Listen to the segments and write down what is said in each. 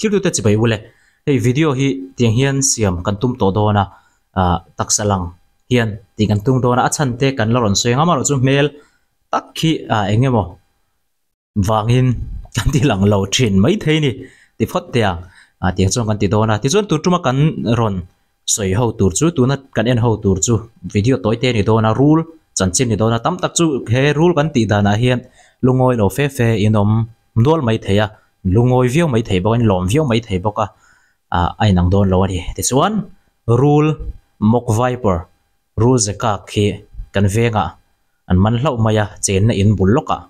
Thiltute chibai ule hei video hi tiang hian siam kan tum tawh dawn a ah taksa lang hian tih kan tum dawn a a chhan te kan la rawn sawi ang amaherawh chu hmel tak hi ah eng emaw vangin kan ti lang lo thin mai thei a ni ti phawt teh ang ah tiang chuan kan ti dawn a tichuan tur tuma kan rawn sawi ho tur chu tuna kan en ho tur chu video tawi te a ni dawn a rul chanchin a ni dawn a tam tak chu he rul kan tih danah hian lungawi lo fe fe in awm nual mai thei a lungawi viau mai thei bawk a in lawm viau mai thei bawk a ah a inang dawn lo a ni tichuan rul mock viper rul ze kak hi kan vengah an man hlauh mai a chenna in bul lawkah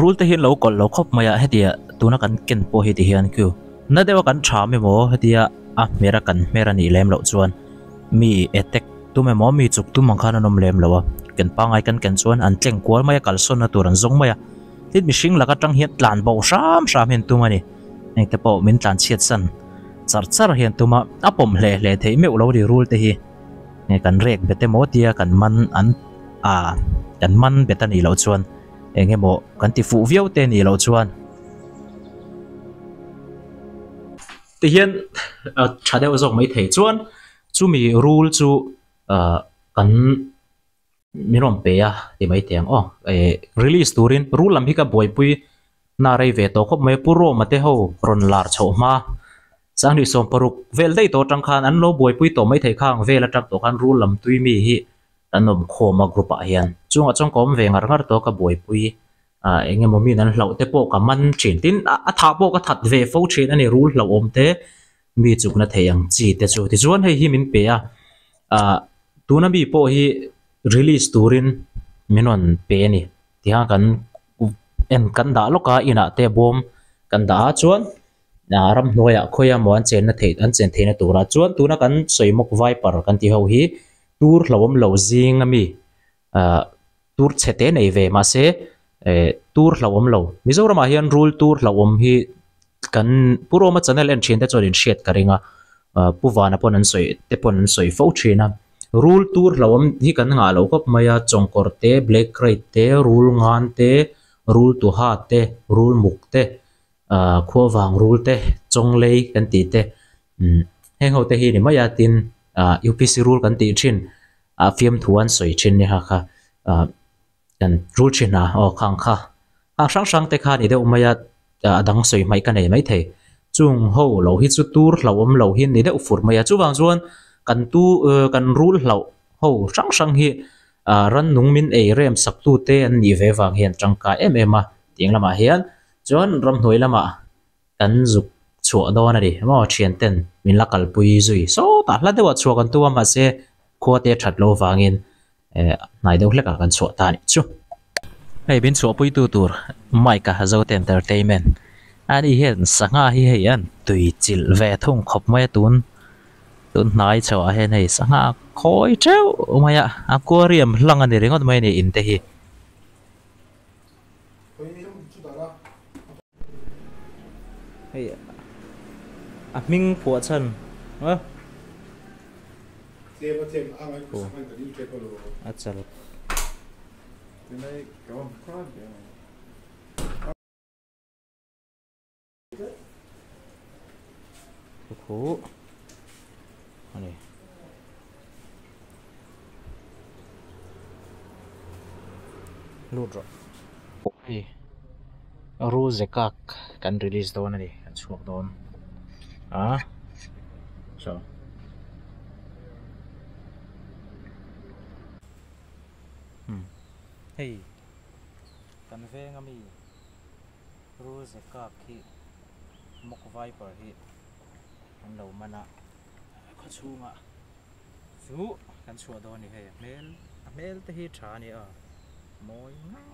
Rul te hian lo kawlh lo khawp mai a hetia tuna kan ken pawh hi ti hian khiu na deuh a kan tham emaw hetia a hmer a kan hmer a nih lem loh chuan mi attack tum emaw mi chuk tum ang khan an awm lem lo a ken pangngai kan ken chuan an tleng kual mai a kalsawn na tur an zawng mai a tin mihring lak atang hian tlan bo hram hram hian tum a ni heng te pawh min tlan chhiat san char char hian tum a a pawm hle hle theih meuh lo a ni rul te hi nge kan rek bet emaw tia kan man an a kan man bet a nih loh chuan eng emaw kan ti fuh viau te nih loh chuan ti hian a tha deuh zawk mai thei chuan chumi rul chu ah kan min rawn pe a ti mai thei ang aw eh release turin rul lam hi ka buaipui na rei ve tawh khawp mai a pu Roma te ho rawn lar chhoh hma Sanghnih 60 vel daih tawh atang khan an lo buaipui tawh mai thei kha ang vel atang tawh khan rul lam tui mi hi an awm khawm a group ah hian chungah chuan ka awm ve ngar ngar tawh ka buaipui ah eng emaw min an hlauh te pawh ka man thin tin a thah pawh ka that ve fo thin a ni rul hlauhawm te mi chukna thei ang chi te chu tichuan hei hi min pe a ah tuna mi pawh hi release turin min rawn pe a ni tihian kan en kan dah lawk a inah te bawm kan dah a chuan. Ah ramhnuaiah khawi a maw an chenna theih an chen theihna turah chuan tuna kan sawi mawk viper kan tih ho hi tur hlauhawm lo zing ami ah tur chhe te nei ve mahse eh tur hlauhawm lo Mizoramah hian rul tur hlauhawm hi kan Pu Roma channel en thin te chuan in hriat ka ring a ah Pu Vana pawn an sawi te pawn an sawi fo thin a rul tur hlauhawm hi kan ngah lo khawp mai a chawngkawr te black krait te rul ngan te rul tuha te rul muk te. Ahh khuavang rul te chawnglei kan tih te umm heng ho te hi ni mai a tin ahh upc rul kan tih thin ah fiamthu an sawi thin nia kha ahh kan rul thin a aw khang kha khang hrang hrang te kha ni deuh mai a a dang sawi hmaih ka nei maithei chung ho lo hi chu tur hlauhawm lo hi ni deuh fur mai a chuvang chuan kan tu kan rul hlauh ho hrang hrang hi ah rannung min ei rem sak tu te an nih ve vang hian tangkai em em a tiang lamah hian. Chuan ramhnuai lamah kan zuk chhuah dawn a ni maw thian ten min la kalpui zui sawtah hla deuhah chhuah kan tum a mahse khua te that lo vangin eh hnai deuh hlekah kan chhuah ta a nih chu. Hei min chhuahpui tu tur Mike a Zote Entertainment a ni hian sangha hi hei an tui chilh ve thung khawp mai a tun tun hnai chhoah hian hei sangha khawi teuh mai a aquarium hlang a ni ringawt mai a ni in te hi. Hei a hming phuah chhan a a chal Khu a ni. Lut rawh. Hei Ru Zekak kan release dawn a ni kan chhuak dawn a so. Hei kan veng ami. Rul ze kak hi mock viper hi an lo man a khaw chhungah chu kan chhuah dawn a ni hei a hmel a hmel te hi tha a ni a mawi ngang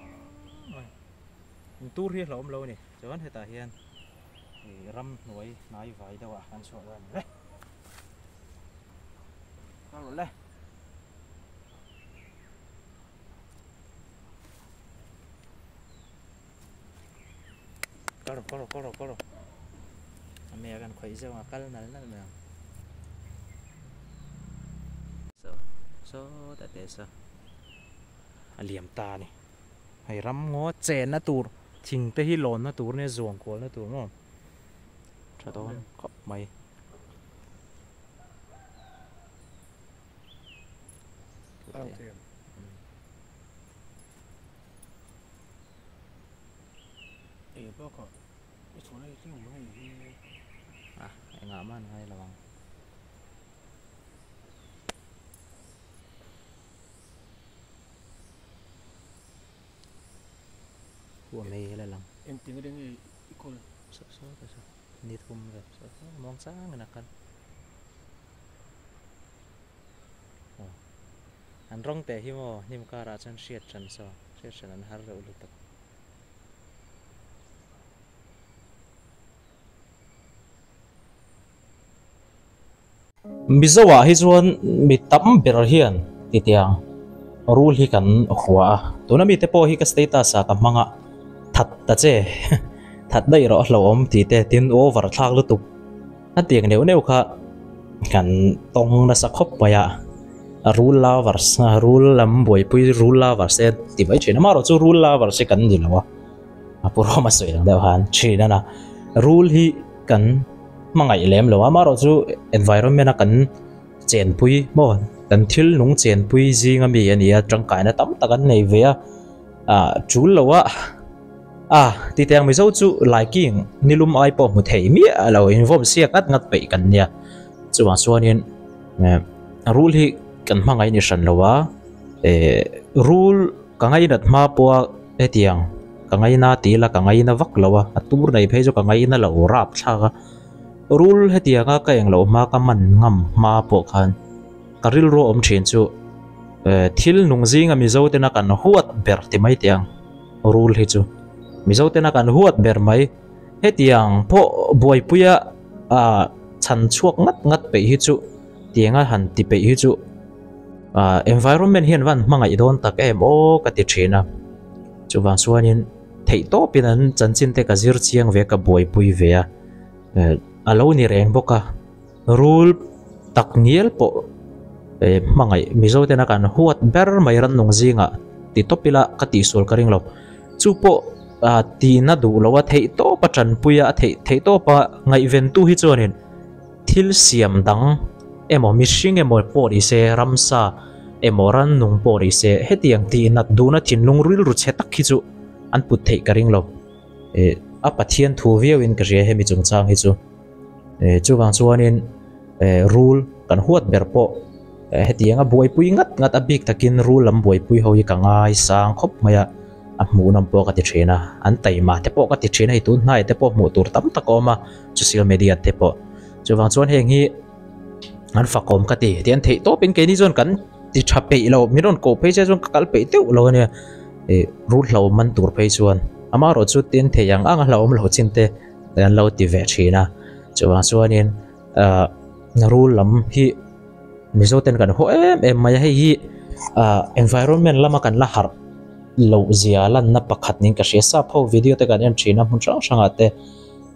mai in tur hi a hlauhawm lo a ni chuan hetah hian ih ramhnuai hnai vai deuh ah kan chhuah dawn a ni le kal rawh le. Kal rawh kal rawh kal rawh kal rawh a mei ah kan khawih zeuh ang a kal nal nal mai ang saw saw ta te saw a liam ta a ni hei ram ngaw chenna tur thing te hi lawnna tur nia zuang kualna tur maw. Tha dawn khawp mai. A engah mah an ngai lo ang. Huam hei hi la lang. Engtin nge i kawl? Saw saw ta saw. Ni thum vel saw saw muang changin a kal. Aw an rawng teh hi maw hnim karah chuan hriat hran saw hriat hran an har reuh lutuk. Mizoah hi chuan mi tam ber hian titiang rul hi kan hua a, tuna mite pawh hi ka status ah ka hmang a, that ta che that daih rawh a hlauhawm tih te tin over thlak lutuk a tiang neuh neuh kha kan tawng nasa khawp mai a, rul lovers rul lam buaipui rul lovers te ti mai thin a, amaherawhchu rul lovers hi kan ni lo a, a pu Roma sawi ang deuh khan thin a na, rul hi kan. Hmangaih lem lo a, amaherawhchu environment a kan chenpui maw kan thil nung chenpui zing ami a ni a, tangkaina tam tak an nei ve a, ah tul lo a ah titiang Mizo chu laiking nilum ai pawh hmu thei miah lo invawm siak ngat ngat peih kan nia, chuvang chuanin eh rul hi kan hmangaih ni hran lo a, eh rul ka ngainat hma pawha hetiang. Ka ngaina ti ila ka ngaina vak lo a, a tur nei phei chu ka ngaina lo rap thlak a. Rul hetianga ka eng loh hma ka man ngam hma pawh khan ka rilru awm thin chu eh thil nung zinga Mizo tena kan huat ber ti mai teh ang rul hi chu. Mizo tena kan huat ber mai hetiang pawh buaipuia ah chhan chhuak ngat ngat peih hi chu tianga han ti peih hi chu ah environment hian van hmangaih dawn tak em aw ka ti thin a. Chuvang chuanin theih tawpin an chanchin te ka zir chiang ve ka buaipui ve a, eh a lo ni reng bawk a, rul tak ngial pawh eh hmangaih Mizo tena kan huat ber mai rannung zingah ti tawp ila ka tihsual ka ring lo. Chu pawh ah tihna duh lo a theih tawp a tanpui a, a theih theih tawp a ngaihventu hi chuanin Thil siam dang emaw mihring emaw pawh ni se, ramsa emaw rannung pawh ni se, hetiang tih nat duhna thinlung rilru chhe tak hi chu an put theih ka ring lo. Eh a Pathian thu viauin ka hria hemi chungchang hi chu. Eh chuvang chuanin eh rul kan huat ber pawh hetianga buaipui ngat ngat a bik takin rul lam buaipui ho hi ka ngaisang khawp mai a. A hmuhnawm pawh ka ti thin a, an taima te pawh ka ti thin a, hei tun hnai te pawh hmuh tur tam tak a awm a, social media te pawh. Chuvang chuan heng hi an fakawm ka ti, tian theih tawpin keini chuan kan ti tha peih lo, min rawn koh phei che chuan ka kal peih deuh lo a nia, ih rul hlauhawm man tur phei chuan amaherawh chu tin theih ang ang a hlauhawm lo chin te an lo ti ve thin a, chuvang chuanin ah rul lam hi Mizo ten kan haw em em mai a, hei hi ah environment lama kan la harh loh zia lanna pakhat niin ka hria, sap ho video te kan en thin a hmun hrang hrangah te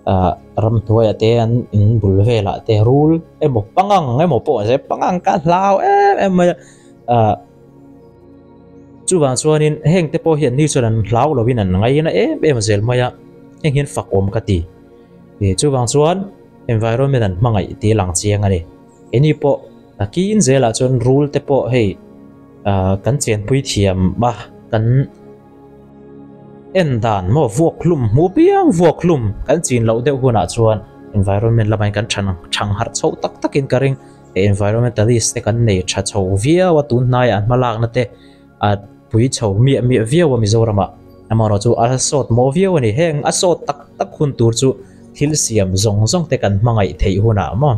ah ramhnuaiah te an in bul velah te rul emaw pangang emaw pawh an sawi pangang ka hlau em em mai a ah chuvang chuanin heng te pawh hian ni chuan an hlau lovin an ngaina em em zel mai a heng hian fak awm ka ti ih chuvang chuan environment an hmangaih tih a lang chiang a ni. Keini pawh takin zelah chuan rul te pawh hei ah kan chenpui thiam a kan en dan maw vuak hlum hmuh piang vuak hlum kan chin loh deuh hunah chuan environment lamah hian kan than thang harh chho tak takin ka ring he environmentalist te kan nei tha chho viau a tun hnaiah an hmalakna te a pui chho miah miah viau a Mizoramah amaherawhchu a sawt mawh viau a ni heng a sawt tak tak hun tur chu thil siam zawng zawng te kan hmangaih theih hunah maw.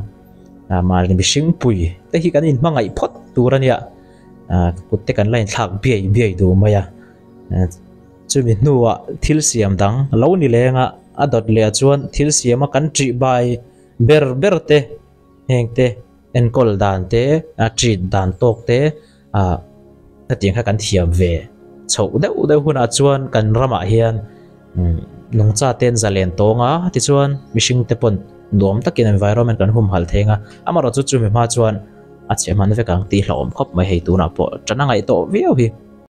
Ah mahni mihring pui te hi kan inhmangaih phawt tur a nia ah kut te kan la inthlak biai biai duh mai a chumi hnuah thil siam dang lo ni leng a a dawt leh ah chuan thil siam a kan ṭih bai ber ber te heng te enkawl dan te a ṭit dan tawk te ah hetiang kha kan thiam ve chhoh deuh deuh hunah chuan kan ramah hian Nungcha te an zalen tawng a, tichuan mihring te pawn nuam takin environment kan humhalh thei ang a, amaherawhchu chumi hma chuan a chhe hman vek ang tih hlauhawm khawp mai hei tunah pawh ṭan a ngaih tawh viau hi.